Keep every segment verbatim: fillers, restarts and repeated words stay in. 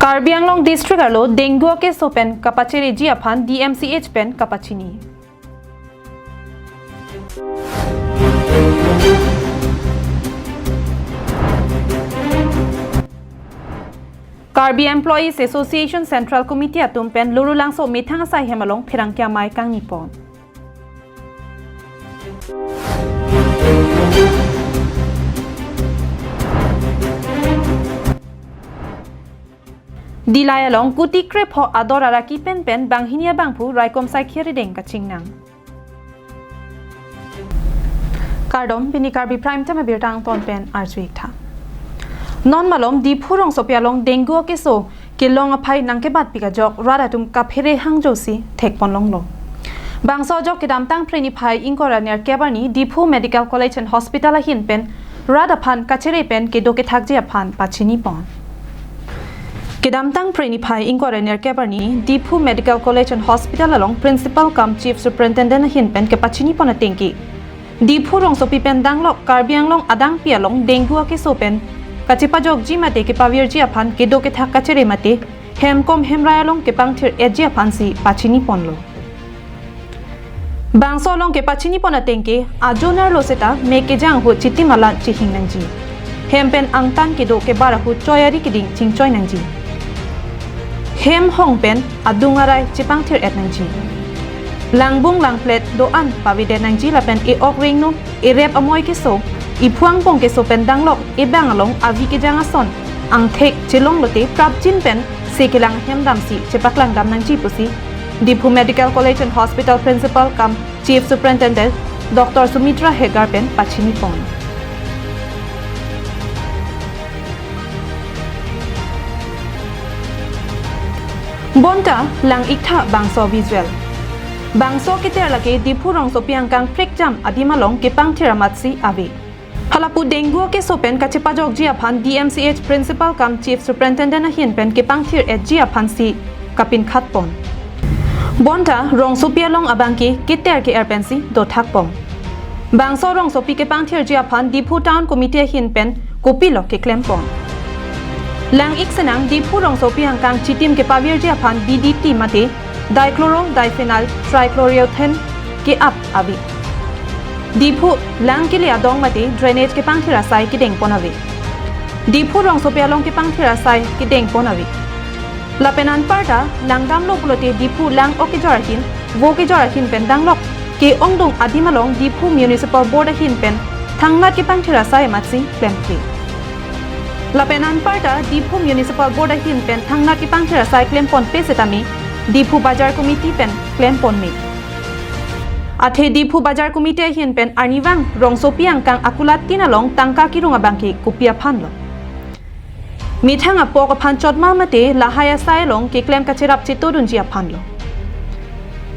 Karbi Anglong district arlo dengue akeso pen kapachereji aphan D M C H pen kapachini. Karbi Employees Association Central Committee atum pen Lorulangso methang asai hem along pherangke amei kangni pon. Dillai along kuti krepho ador araki pen pen banghini abangphu raikom saikhi arideng kachingnang. Kardom, pini Karbi Prime Time abirta angton pen arju-ik tha. Non malom Diphu rongsopi along dengue akeso kelong aphai nangkebatpik ajok rat atum kaphere hangjosi thekponlonglo. Bangso ajok kedamtang Phre niphai ingkoi ra nerkep arni Diphu Medical College and Hospital ahin pen rat aphan kachere pen kedo kethakji aphan pachini pon. Kedamtang Phre niphai ingkoi ra nerkep arni Diphu Medical College and Hospital along Principal cum Chief Superintendent ahin pen kepachini pon atengke, Diphu rongsopi pen danglok Karbi Anglong adangpi along dengue akeso pen kachepajokji mate kepavirji aphan kedo kethak kachere mate hemkom hemrai along kepangthir-etji aphansi pachini ponlo. Bangso along kepachini pon atengke, ajo nerlo seta mek kejang ahut chitim alan chihing nangji. Hem pen angtan kedo kebar ahut choi ari keding chingchoi nangji. Hem hong pen adung arai chepangthir-et nangji. Langbung langplet do-an pavedet nangji lapen e-ok rengno, erep amoi keso, iphu angpong keso pen danglok ebang along avi kejang ason angthek chelong lote prapjin pen se kelang hem damsi chepaklang dam nangji pusi Diphu Medical College and Hospital Principal cum Chief Superintendent Doctor Sumitra Hegar pen pachini pon. Bonta lang-ik tha bangso visual. Bangso keter lake Diphu rongsopi angkang prekjam adim along kepangthir amatsi ave. Halapu dengue akeso pen kachepajokji aphan D M C H Principal cum Chief Superintendent ahin pen kepangthir-etji aphansi kapinkhat pon. Bonta rongsopi along abangke keter ke-er pensi dothak pon. Bangso rongsopi kepangthirji aphan Diphu Town Committee ahin pen kopilo keklem pon. Lang-ik senang Diphu rongsopi angkang chitim kepavirji aphan D D T mate dichloro diphenyl trichloroethane ke-ap ave. Diphu lang kele adong mate drainage kepangthir asai kedeng pon ave. Diphu rongsopi along kepangthir asai kedeng pon ave. Lapen anparta langdamlo pulote Diphu lang ok kejor ahin, vo kejor ahin pen danglok ke-ongdung adim along Diphu Municipal Board ahin pen thangnat kepangthir asai amatsi klemkle. Lapen anparta Diphu Municipal Board ahin pen thangnat kepangthir asai klem ponpe setame Diphu Bazar Committee pen klem pon me. Athe Diphu Bazar Committee ahin pen arnivang rongsopi angkang akulat tin along tangka kirung abangke kopi aphanlo? Methang apok aphan chotma mate lahai asai along keklem kacherap chetodunji aphanlo?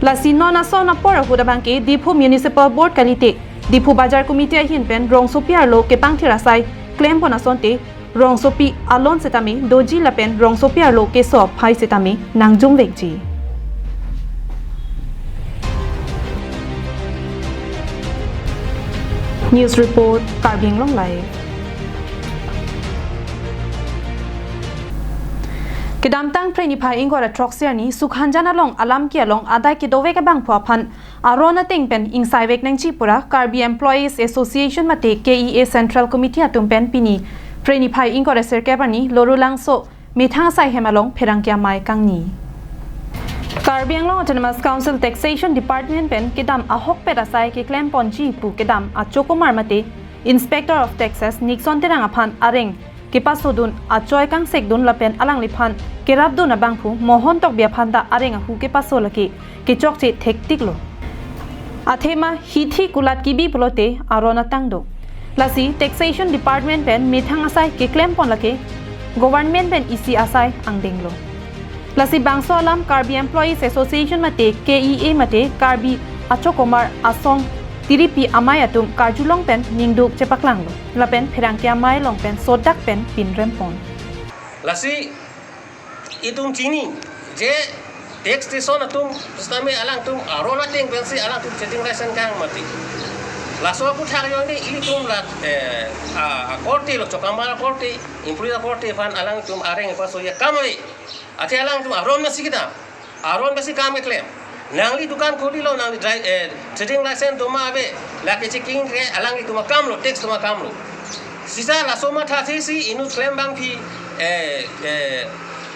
Lasi non ason apor ahut abangke Diphu Municipal Board kalite Diphu Bazar Committee ahin pen rongsopi arlo kepangthir asai klem pon asonte rongsopi alon setame doji lapen rongsopi arlo keso aphai setame nangjumvekji. News report, Karbi Anglong Live. Kedamtang Phre niphai ingkoi ra throksi arni Sukhanjan along alam ke along adai kedovek abangphu aphan aron ateng pen ingsaivek nangji pura Karbi Employees Association mate K E A Central Committee atum pen pini Phre niphai ingkoi ra sirkep arni Lorulangso methang asai hem along pherangke amei kangni. Karbi Anglong Autonomous Council Taxation Department pen kedam ahokpet asai keklem ponji pu kedam achokomar mate Inspector of Taxes Nixon Terang aphan areng kepasodun, achoi kangsekdun lapen alangliphan kerapdun abangphu Mohon Tokbi aphan ta areng ahu kepaso lake kechokche thektiklo. Athema hithi kulat kibi pulote aron atang do. Lasi Taxation Department pen methang asai keklem pon lake government pen isi asai angdenglo. Lasi bangso alam Karbi Employees Association mate K E A mate Karbi Achokomar Asong tiripi amei atum karjulong pen ningduk chepaklanglo. Lapen pherangke amei along pen sodak pen pinrem pon. Lasi itum chini je taxation atum setame alangtum aron ateng pensi alangtum cheting license kang mati. Laso aphuthak ajoine ilitum la, eh, a, akorte lo, Chokamar akorte, employee akorte aphan alangtum areng paso ya kam ave. Athe alangtum aron nasi kedam. Aron besi kam keklem. Nangli dukan kholi lo, nangli dri-, eh, trading license doma ave. Lake checking ke alanglitum akam lo, tax atum akam lo. Sisa laso mathathesi inut klembangpi, eh, eh,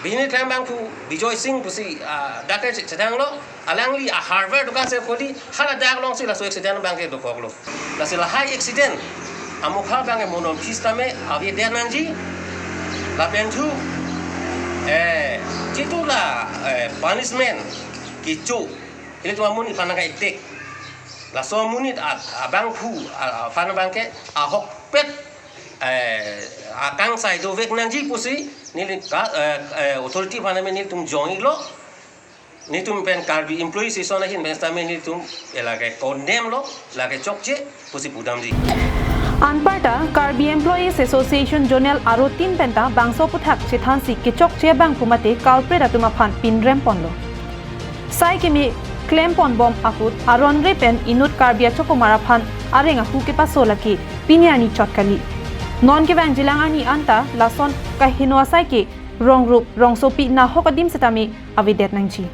bini klembangpo Bijoy Singh pusi, ah, dak ke chedang lo. Alangli a hardware dukan si kholi, hala dak alongsi laso accident abangke dokok lo. Lasi lahai accident amokha abangke monon pis tame avedet nangji. Lapen thu, eh, jitu la, eh, punishment kecho, ilitum amonit aphan nangkaitik. Laso amonit a, abangphu, a, aphan abangke ahokpet, eh, akangsai dovek nangji pusi neli ka, eh, eh, authority aphan nelitum jong-iklo. Nelitum pen Karbi Employees Association ahin pen sitame nelitum lake condemn lo, lake chokche pusi pudamji. Anparta Karbi Employees Association Zonal aro tin penta bangso aphuthak chethansi kechokche abangphu mate culprit atum aphan pinrem ponlo. Sai keme klem ponbom ahut aron re pen inut Karbi achokomar aphan areng ahu kepaso lake pini arni chot kali. Non kevangjilang arni anta lason kaheno asai ke rongrup rongsopi nahok adim sitame avedet nangji.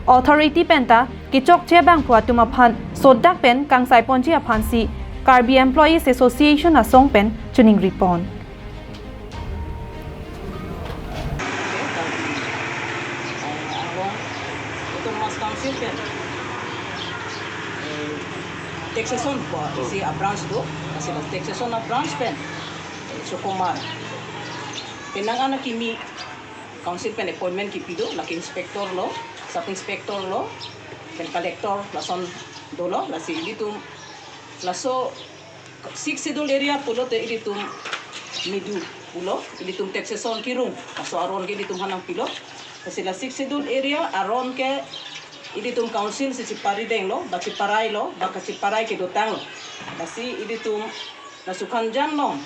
Authority penta kechokche abangphu atum aphan sodak pen kangsai ponji aphansi Karbi Employees Association asong pen choningri pon. Autonomous Council pen, eh, taxation po, isi a branch do, lasi la taxation a branch pen, eh, Chokomar. Penang an akimi Council pen appointment kipi do, lake inspector lo, sub inspector lo, pen collector lason dolo, lasi ilitum laso Sixth Schedule area pulote ilitum midu pulo, ilitum taxation kerung, laso aron ke ilitum aphan nangpilo. Lasi la Sixth Schedule area aron ke ilitum council si cheparideng lo, ba cheparai lo, ba kacheparai kedotang lo. Lasi ilitum la Sukhanjan along,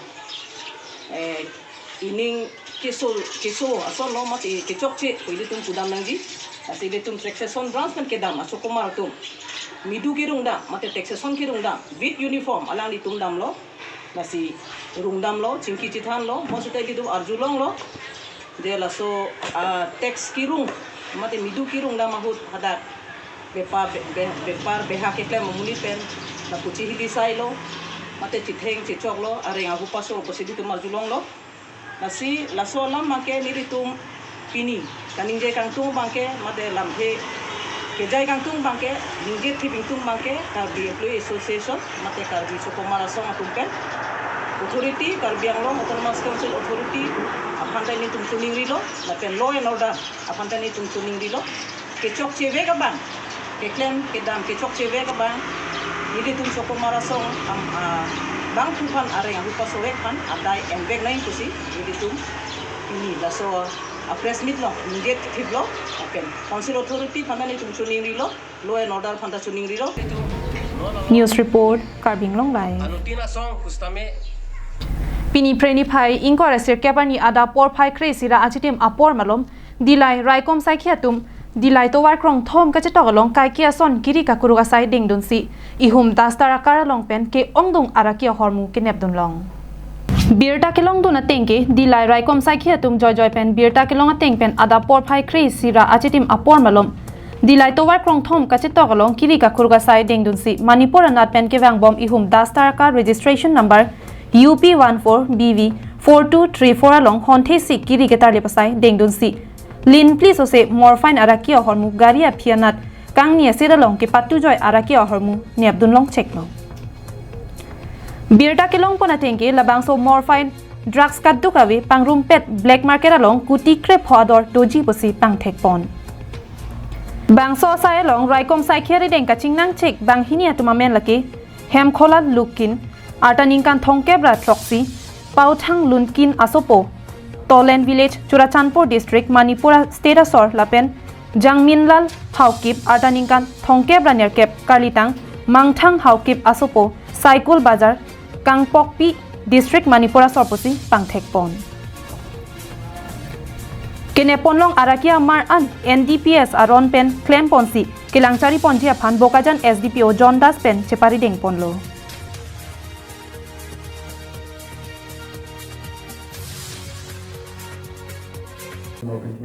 eh, ining keso, keso ason lo mate kechokche pu ilitum pudam nangji. Lasi ilitum taxation branch pen kedam achokomar atum midu kerung dam mate taxation kerung dam with uniform alanglitum damlo. Lasi rung damlo, chingki chethanlo, bonsita ilitum arjulonglo. Je laso, ah, tax kerung mate midu kerung dam ahut hadak bepar be-, be-, bepar beha keklem amonit pen lapu chihili sailo, mate chitheng chechoklo, areng ahu paso pusi ilitum arjulonglo. Lasi laso alam abangke nelitum pini kaningje kangtung abangke mate lamthe kejai kangtung abangke, ningje thip ingtung abangke Karbi Employee Association mate Karbi Chokomar Asong atum pen authority, Karbi Anglong Autonomous Council authority aphan ta nelitum choningrilo, lapen law and order aphan ta nelitum choningrilo. Kechokchevek abang, keklem kedam kechokchevek abang, nelitum Chokomar Asong am, ah, bangphu aphan areng ahu pasovek aphan adai envek nangji pusi nelitum pini laso a press meet along ningje thiplo, lapen council authority aphan ta nelitum choningrilo, law and order aphan ta choningrilo. News report, Karbi Anglong Live. Anuttin asong kusitame. Pini Phre niphai ingkoi ra sirkep arni adap porphai kre-isi ra achitim apor malom, Dillai raikom saikhi atum Dillai tovar krongthom kachetok along kaike ason kiri kakuruk asai dengdunsi ihum duster akar along pen ke-ongdung araki ahormu kenepdunlong. Birta kelongdun ateng ke Dillai raikom saikhi atum joijoi pen birta kelong ateng pen adap porphai kre-isi ra achitim apor malom Dillai tovar krongthom kachetok along kiri kakuruk asai dengdunsi Manipur anat pen kevangbom ihum duster akar registration number U P one four B V four two three four along honthesi kiri ketarlip asai dengdunsi linpli sose morphine araki ahormu gari aphi anat kangni asit along kepatujoi araki ahormu nepdunlong cheklo. Birta kelongpon ateng ke labangso morphine drugs kaduk ave pangrumpet black market along kuti krepho ador doji pusi pangthekpon. Bangso asai along raikom saikhi arideng kachingnangchek banghini atum amen lake Hemkholal Lukin, arta ningkan thomkep ra throksi, Paothang Lunkin asopo, Tolen Village, Churachandpur District, Manipur State asor lapen Jangminlal Haokip, arta ningkan thomkep ra nerkep, karlitang Mangthang Haokip asopo, Saikul Bazar, Kangpokpi District, Manipur asor pusi pangthekpon. Kenepponlong araki amar an N D P S aron pen klemponsi kelangchariponji aphan Bokajan S D P O John Das pen cheparidengponlo.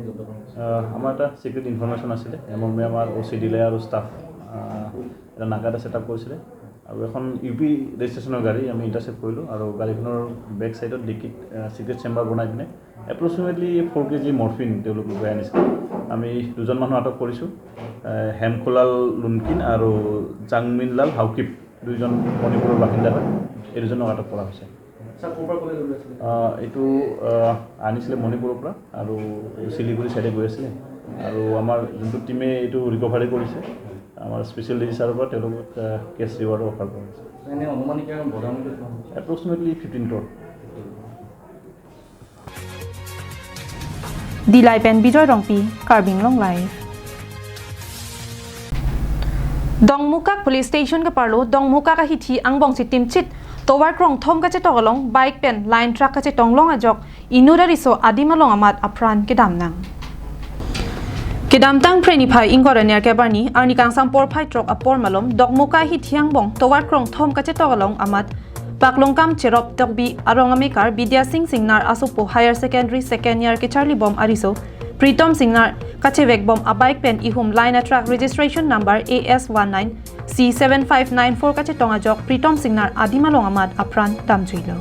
আহ, আমাৰ এটা secret information আছিলে, M M A আমাৰ অ' চি ডিলাই আৰু ষ্টাফ, আহ, এটা নাকা এটা ছেটআপ কৰিছিলে আৰু এখন ইউ পি ৰেজিষ্ট্ৰেশ্যনৰ গাড়ী আমি ইণ্টাৰচেপ্ট কৰিলোঁ আৰু গাড়ীখনৰ বেক চাইডত ডিকিত, আহ, চিক্ৰেট চেম্বাৰ বনাই পিনে এপ্ৰক্সিমেটলি ফ'ৰ কে জি মৰ্ফিন তেওঁলোকে উলিয়াই আনিছিলে। আমি দুজন মানুহ আটক কৰিছোঁ, আহ, হেমখোলাল লুনকিন আৰু জাংমিনলাল হাউকিপ, দুইজন মণিপুৰৰ বাসিন্দা হয়। এই দুজনক আটক কৰা হৈছে। ছাৰ, ক'ৰ পৰা ক'লৈ লৈ আছিলে? আহ, এইটো, আহ, আনিছিলে মণিপুৰৰ পৰা আৰু শিলিগুৰি চাইডে গৈ আছিলে। আৰু আমাৰ যোনটো টিমে এইটো ৰিকভাৰী কৰিছে, আমাৰ স্পেচিয়েল ডি চি ছাৰৰ পৰা তেওঁলোকক, আহ, কেছ ৰিৱাৰ্ডৰ অফাৰ কৰা হৈছে। এনে অনুমানিক বজাৰ মূল্য কিমান? Approximately fifteen crore. Dillai pen Bijoy Rongpi, Karbi Anglong Live. Dongmukak Police Station keparlo Dongmukak ahithi angbong chitimchit tovar krongthom kachetok along bike pen line truck kachetong long ajok inut ariso adim along amat apran kedam nang. Kedamtang Phre niphai ingkoi ra nerkep arni arni kangsam porphai throk apor malom Dongmukak ahithi angbong tovar krongthom kachetok along amat Paklongkam Cherop Tokbi arong amekar Bidya Singh Singnar asopo higher secondary second year kecharli bom ariso Pritom Singnar kachevek bom abike pen ihum line atruck registration number A S one nine C seven five nine four kachetong ajok Pritom Singnar adim along amat apran damjuilo.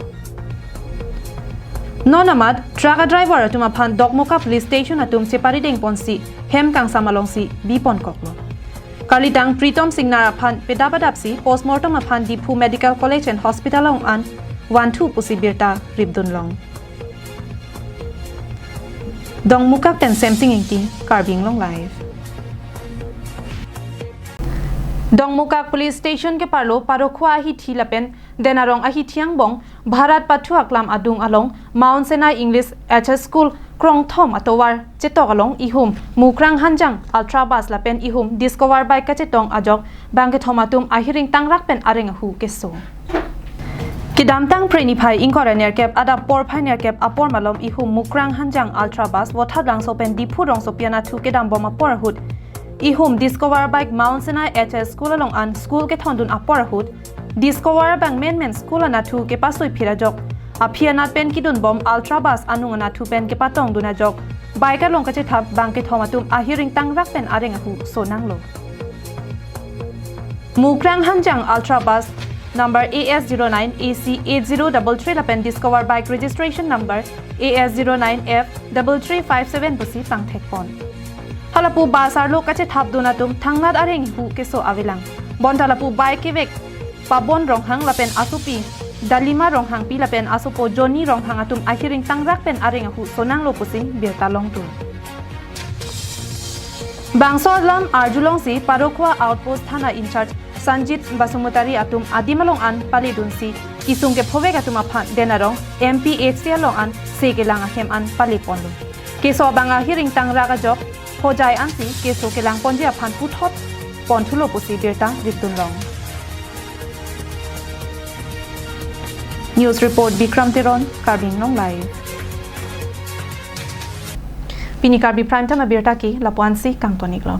Non amat truck a driver atum aphan Dongmukak Police Station atum cheparideng ponsi hem kangsam alongsi bipon koklo. Karlitang Pritom Singnar aphan pedap adapsi postmortem aphan Diphu Medical College and Hospital along an vanthu pusi birta ripdun long. Dongmukak pen Semsing Ingti, Karbi Anglong Live. Dongmukak Police Station keparlo Parokhua ahithi lapen Denarong ahithi angbong Bharat Pathu aklam adung along Mount Sinai English H S School krongthom atovar chetok along ihum Mukrang Hanjang Ultra Bus lapen ihum Discover Bike kachetong ajok bangkethom atum ahiring tangrak pen areng ahu keso. Kedamtang Phre niphai ingkoi ra nerkep adap porphai nerkep apor malom ihum Mukrang Hanjang Ultra Bus Vothatlangso pen Diphu rongsopi anatthu kedam bom apor ahut ihum Discover Bike Mount Sinai H S School along an school kethondun apor ahut Discover abang menmen school anatthu kepasoi phir ajok aphi anat pen kedun bom Ultra Bus anung anatthu pen kepatongdun ajok bike along kachethap bangkethom atum ahiring tangrak pen areng ahu sonanglo. Mukrang Hanjang Ultra Bus number A S zero nine A C eight zero double three lapen Discover Bike registration number A S zero nine F double three five seven pusi pangthekpon. Halapu bus arlo kachethapdun atum thangnat areng ahu keso avelang. Bonta lapu bike kevek Pabon Ronghang lapen asopi Dalima Ronghangpi lapen asopo Johnny Ronghang atum ahiring tangrak pen areng ahu sonanglo pusi birta longdun. Bangso alam arjulongsi Parokhua Outpost Thana in-charge Sanjit Basumatary atum adim along an paledunsi kisung kephovek atum aphan Denarong M P H C along an se kelang ahem an paleponlo. Keso abang ahiring tangrak ajok hojai ansi keso kelang ponji aphan puthot ponthulo pusi birta ripdun long. News report Bikram Teron, Karbi Anglong Live. Pini Karbi Prime Time abirta ke lapu-ansi kangton-iklo.